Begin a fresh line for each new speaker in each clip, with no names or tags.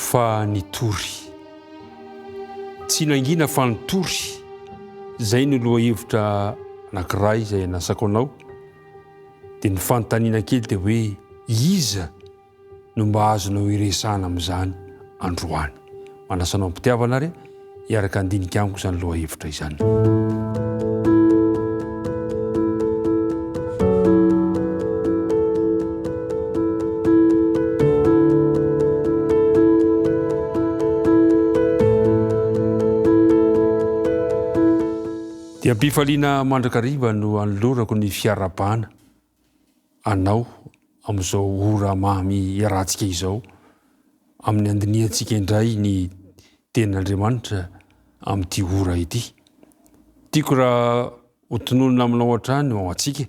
Fa nitory. Tsy nangina fa nitory. Izay no lohahevitra anankiray izay anasako anao. Dia ny fanontaniana kely dia hoe iza no mba azonao iresahana amin'izany androany? Manasa anao am-pitiavana ary hiaraka handinika amiko izany lohahevitra izany. Dia am-pifaliana mandrakariva no anolorako ny fiarahabana anao amin'izao ora mamy iarahantsika izao, amin'ny handinihantsika indray ny Tenin'Andriamanitra amin'ity ora ity. Tiako raha ho tononina aminao hatrany ho antsika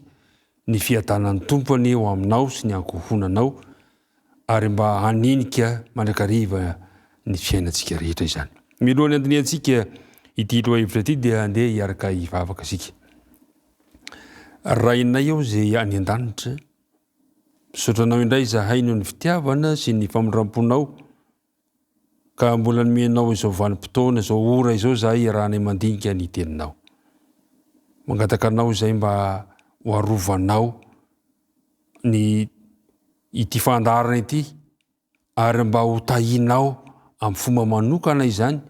ny fiadanan'ny Tompo anie ho aminao sy ny ankohonanao ary mba hanenika mandrakariva ny fiainantsika rehetra izany. Mialohan'ny handinihantsika ity lohahevitra ity dia andeha hiaraka hivavaka isika. Rainay ao izay any an-danitra, misaotra anao indray izahay noho ny fitiavana sy ny famindram-ponao ka mbola nomenao izao vanim-potoana, izao ora izao izahay iarahanay mandinika ny teninao. Mangataka anao izay mba ho arovanao ny ity fandaharana ity ary mba ho tahianao amin'ny fomba manokana izany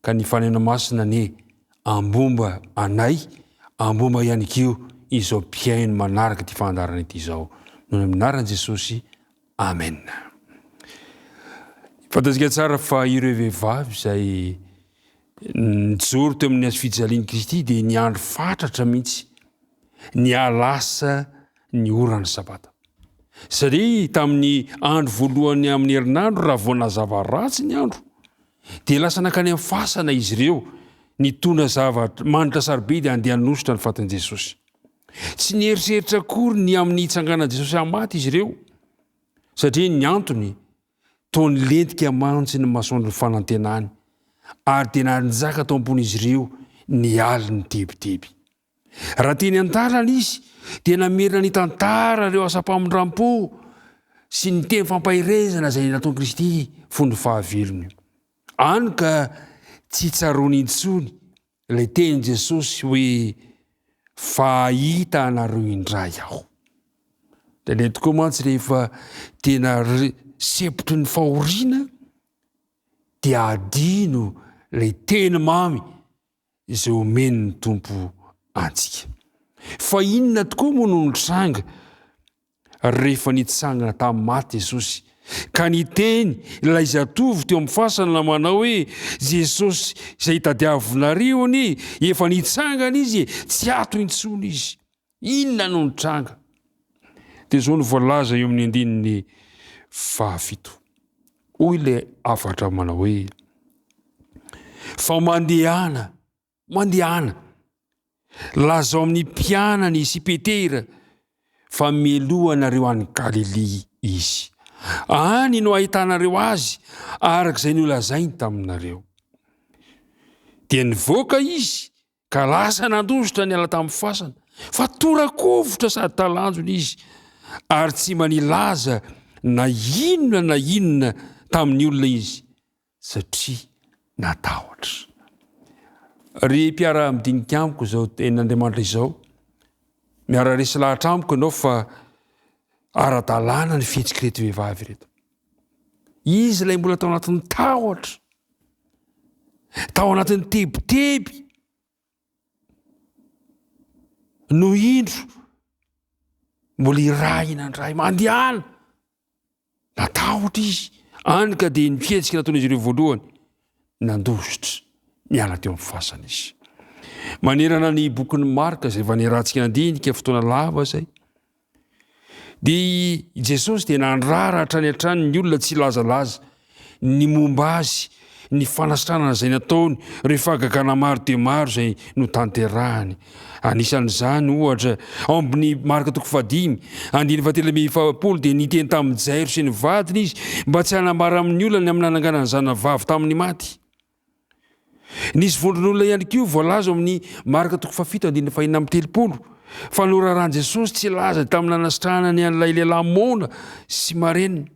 ka ny Fanahinao Masina anie ambomba anay, ambomba ihany koa izao mpihaino manaraka ity fandaharana ity izao. Noho ny amin'ny anaran'i Jesosy, Amen. Fantatsika tsara fa ireo vehivavy izay nijoro teo amin'ny hazo fijalian'i Kristy dia niandry fatratra mihitsy ny hahalasa ny oran'ny Sabata. Satria tamin'ny andro voalohany amin'ny herinandro raha vao nazava ratsy ny andro dia lasa nankany amin'ny fasana izy ireo nitondra zava-manitra sarobidy handeha hanosotra ny fatin'i Jesosy. Tsy nieritreritra akory ny amin'ny hitsanganan'i Jesosy amin'ny maty izy ireo, satria ny antony, toa nilentika mantsy ny masoandron'ny fanantenany, ary dia nanjaka tao am-pon'izy ireo ny alin'ny tebiteby. Raha teny an-dalana izy, dia namerina nitantara ireo asam-pamindram-po sy ny teny fampaherezana izay nataon'i Kristy fony fahavelony. Any ka tsy tsaroany intsony Ilay tenin'i Jesosy hoe fa hahita anareo indray aho. Indraindray tokoa mantsy rehefa tena sempotry ny fahoriana dia adino ilay teny mamy izay omen'ny Tompo antsika. Fa inona tokoa moa no nitranga rehefa nitsangana tamin'ny maty Jesosy, ka niteny ilay zatovo teo amin'ny fasana manao hoe, Jesosy izay tadiavinareo anie, efa nitsangana izy e, tsy ato intsony izy. Inona no nitranga? Dia izao no voalaza eo amin'ny andininy fahafito. Hoy ilay hafatra manao hoe, Fa mandehana Mandehana, lazao amin'ny mpianany sy Petera fa mialoha anareo any Galilia izy. Any no hahitanareo azy, araka izay nolazainy taminareo. Dia nivoaka izy ka lasa nandositra niala tamin'ny fasana, fa tora-kovitra sady talanjona izy, ary tsy mba nilaza na inona na inona tamin'ny olona izy. satria natahotra. Ry mpiara-midinika amiko izao tenin'Andriamanitra izao, miara-resy lahatra amiko ianao fa ara-dalàna ny fihetsik'ireto vehivavy ireto. Izy ilay mbola tao anatin'ny tahotra, tao anatin'ny tebiteby, no indro mbola irahina indray, mandehana. Natahotra izy, any ka dia ny fihetsika nataon'izy ireo voalohany, nandositra niala teo amin'ny fasana izy. Manerana ny bokin'i Marka izay efa niarahantsika nandinika fotoana lava izay, dia i Jesosy dia nandrara hatrany hatrany ny olona tsy hilazalaza ny momba azy, ny fanasitranana izay nataony, ireo fahagagana maro dia maro izay notanterahany. Anisan'izany, ohatra, ao amin'ny Marka toko fahadimy, andininy fahatelo amby efapolo, dia niteny tamin'i Jairo sy ny vadiny izy mba tsy hanambara amin'ny olona ny amin'ny nananganany zanavavy tamin'ny maty. Nisy vondron'olona ihany koa voalaza ao amin'ny Marka toko fahafito andininy fahenina amby telopolo fa norarahan'i Jesosy tsy hilaza tamin'ny nanasitranany an'ilay lehilahy moana sy marenina.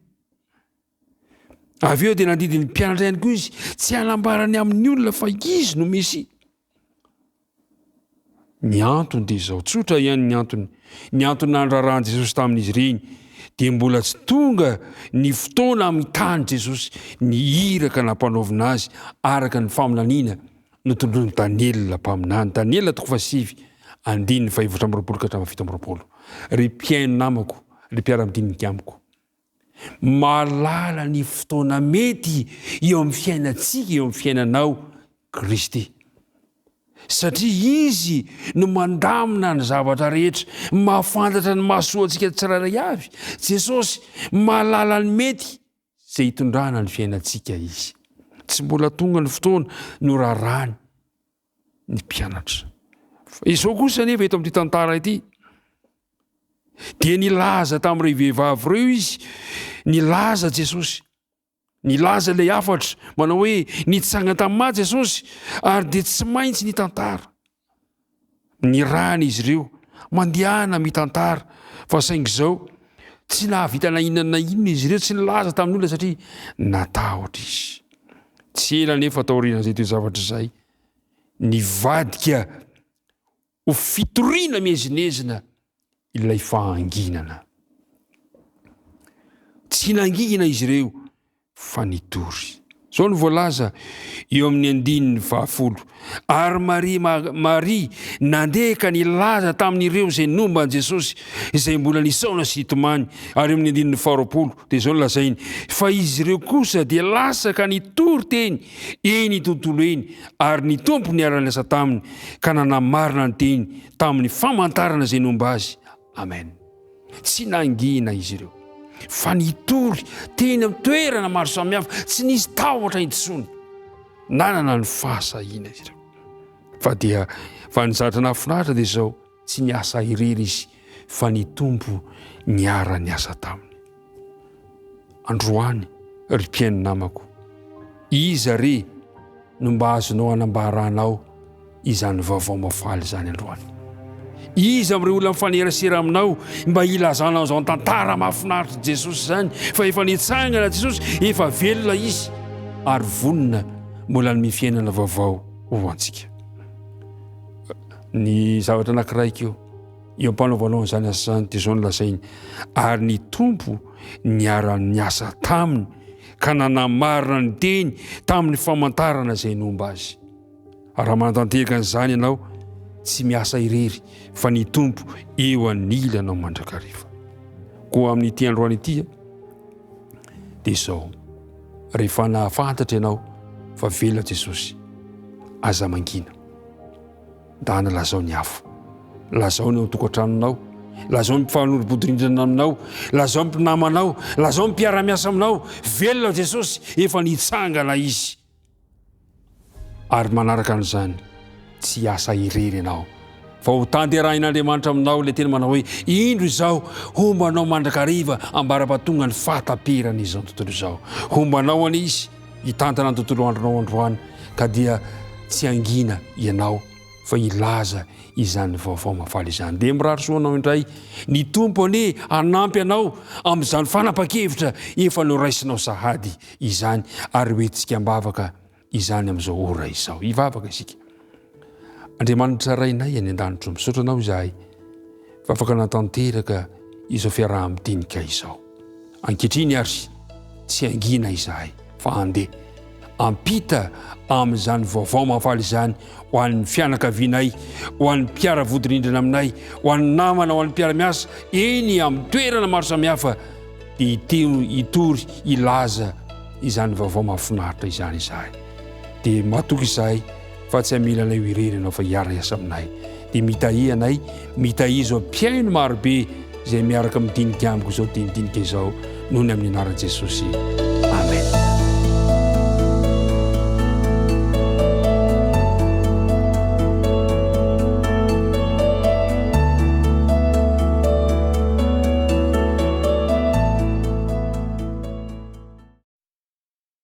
Avy eo dia nandidy ny mpianatra ihany koa izy tsy hanambara ny amin'ny olona fa izy no Mesia. Ny antony dia izao, tsotra ihany ny antony. Ny antony nandrarahan'i Jesosy tamin'izy ireny dia mbola tsy tonga ny fotoana hamitàn'i Jesosy ny iraka nampanaovina azy araka ny faminaniana notondroin'i Daniela mpaminany. Daniela toko fahasivy, andininy fahefatra amby 20 ka hatramin'ny 27. Ry mpihaino namako, ry mpiara-midinika amiko, mahalala ny fotoana mety eo amin'ny fiainantsika, eo amin'ny fiainanao Kristy. Satria Izy no mandamina ny zavatra rehetra, mahafantatra ny mahasoa antsika tsirairay avy. Jesosy mahalala ny mety izay hitondrana ny fiainantsika Izy. Tsy mbola tonga ny fotoana norarany ny mpianatra. Izao kosa anefa eto amin'ity tantara ity, dia nilaza tamin'ireo vehivavy ireo izy, nilaza Jesosy, nilaza ilay hafatra manao hoe nitsangana tamin'ny maty Jesosy ary dia tsy maintsy nitantara. Nirahana izy ireo, mandehana mitantara, fa saingy izao tsy nahavita na inona na inona izy ireo, tsy nilaza tamin'ny olona satria natahotra izy. Tsy ela anefa taorian'izay toe-javatra izay, nivadika ho fitoriana miezinezina ilay fahanginana. Tsy nangingina izy ireo fa nitory. Izao no voalaza eo amin'ny andininy fahafolo, Ary Maria, Maria nandeha ka nilaza tamin'ireo izay nomba an'i Jesosy, izay mbola nisaona sy nitomany. Ary eo amin'ny andininy faharoapolo dia izao no lazainy, Fa izy ireo kosa dia lasa ka nitory teny eny tontolo eny, ary ny Tompo niara-niasa taminy ka nanamarina ny teny tamin'ny famantarana izay nomba azy. Amen. Tsy nangina izy ireo, fa nitory teny amin'ny toerana maro samihafa, tsy nisy tahotra intsony. Nanana ny fahasahiana izy ireo. Fa dia fa ny zavatra nahafinaritra dia izao, tsy niasa irery izy, fa ny Tompo niara-niasa taminy. Androany, ry mpihaino namako, iza re no mba azonao anambaranao izany vaovao mahafaly izany androany? Iza amin'ireo olona mifanerasera aminao mba hilazanao izao tantara mahafinaritr'i Jesosy izany fa efa nitsangana Jesosy, efa velona Izy ary vonona mbola hanome fiainana vaovao ho antsika. Ny zavatra anankiray koa Eo am-panaovanao an'izany asa izany dia izao no lazainy, Ary ny Tompo niara-niasa taminy ka nanamarina ny teny tamin'ny famantarana izay nomba azy. Raha manatanteraka an'izany ianao, tsy miasa irery fa ny Tompo eo anilanao mandrakariva. Koa amin'ity androany ity dia izao, rehefa nahafantatra ianao fa velona Jesosy, aza mangina. Dana lazao ny hafa. Lazao ny ao an-tokantranonao. Lazao ny mpifanolo-bodirindrina aminao. Lazao ny mpinamanao. Lazao ny mpiara-miasa aminao. Velona Jesosy, efa nitsangana Izy. Ary manaraka an'izany, tsy hiasa irery ianao, fa ho tanterahin'Andriamanitra aminao ilay teny manao hoe, Indro izaho homba anao mandrakariva ambara-pahatonga ny fahataperan'izao tontolo izao. Homba anao anie Izy. Hitantana ny tontolo andronao androany ka dia tsy hangina ianao fa hilaza izany vaovao mahafaly izany. Dia mirary soa anao indray ny Tompo anie hanampy anao amin'izany fanapan-kevitra efa noraisinao sahady izany ary hoentintsika am-bavaka izany amin'izao ora izao. Hivavaka isika. Andriamanitra Rainay any an-danitra, misaotra anao izahay fa afaka natanteraka izao fiaraha-midinika izao. Ankehitriny ary tsy hangina izahay fa handeha ampita amin'izany vaovao mahafaly izany ho an'ny fianakavianay, ho an'ny mpiara-vodirindrina aminay, ho an'ny namana, ho an'ny mpiara-miasa, eny amin'ny toerana maro samihafa dia hitory hilaza izany vaovao mahafinaritra izany izahay. Dia matoky izahay fa tsy hamela anay ho irery ianao fa hiara-hiasa aminay. Dia mitahia anay, mitahia izao mpihaino marobe izay miaraka midinika amiko izao dinidinika izao noho ny amin'ny anaran'i Jesosy.